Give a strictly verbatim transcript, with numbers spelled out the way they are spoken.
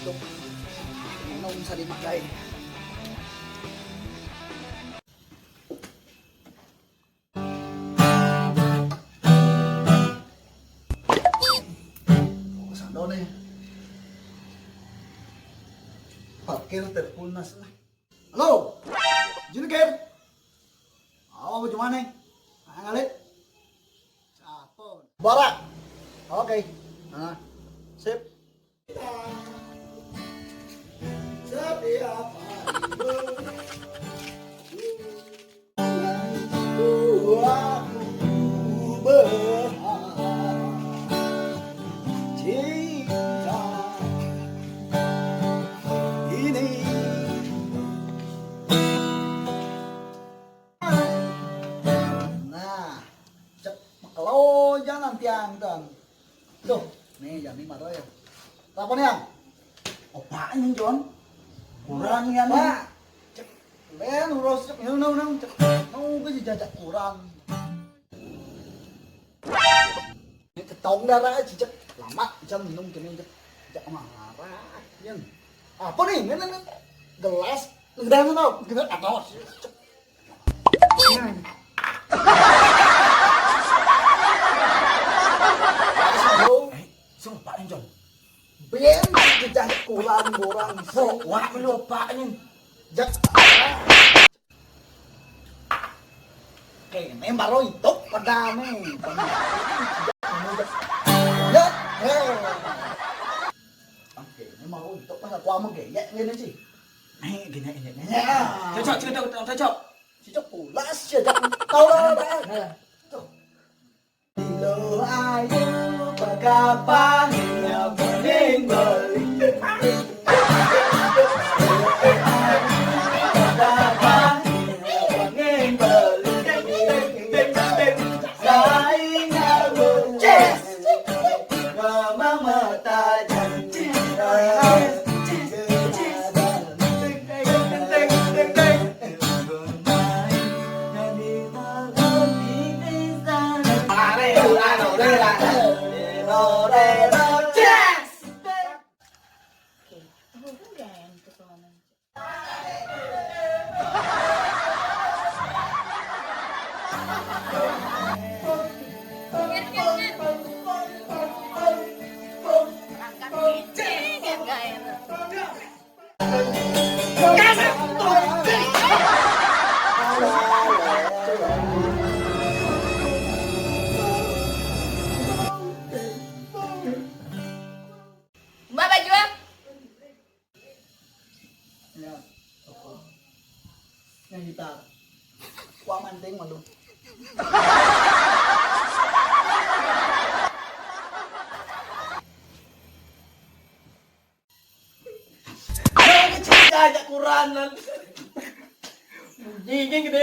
Minum sa lima, guys. Saan daw na eh? Parkir, telepon na sila. Halo? Juniker? Oo, di mana eh? Ang alit? Sapon. Bara! Okay. Ah, sip. Setiap hari aku berharap cinta ini. Nah, cek makelo jangan tiang, Ton. Tuh, nih, jangan lima tuh ya. Apa nih, Ang? Apaan nih, Jon? Kurang ya nih. Pak, cek. Len, urus cek. Nung, nung, nung, cek. Nung, gue dijajak kurang. Ini ketong darah aja, cek. Lama, jam minum gini, cek. Cek marah. Yang. Apa nih? Ini, ini. Gelas. Udah, udah, udah. Cek. Bro. Eh, sumpah, Jon. Ben, jejak kurang, kurang. Wah, lu apaan? Jak. Oke, ini baru itu pada nih. Ya, hei. Oke, ini baru itu pas aku sama geyek gini sih. Nih, gini, gini, gini. Ya. Cocok, cocok, cocok, cocok. Cocok pulas ya, jak. Tahu lah, Pak. Nah. Tuh. Lo ayo pagapang ya bening beli. Pagapang ya bening beli. Saing aku. Yes. Mama mata janji. Mbak, baju ah. Ya. Yang kita. Wah, manting malu. Jangan cerita aja Quran lan. Gigi gede.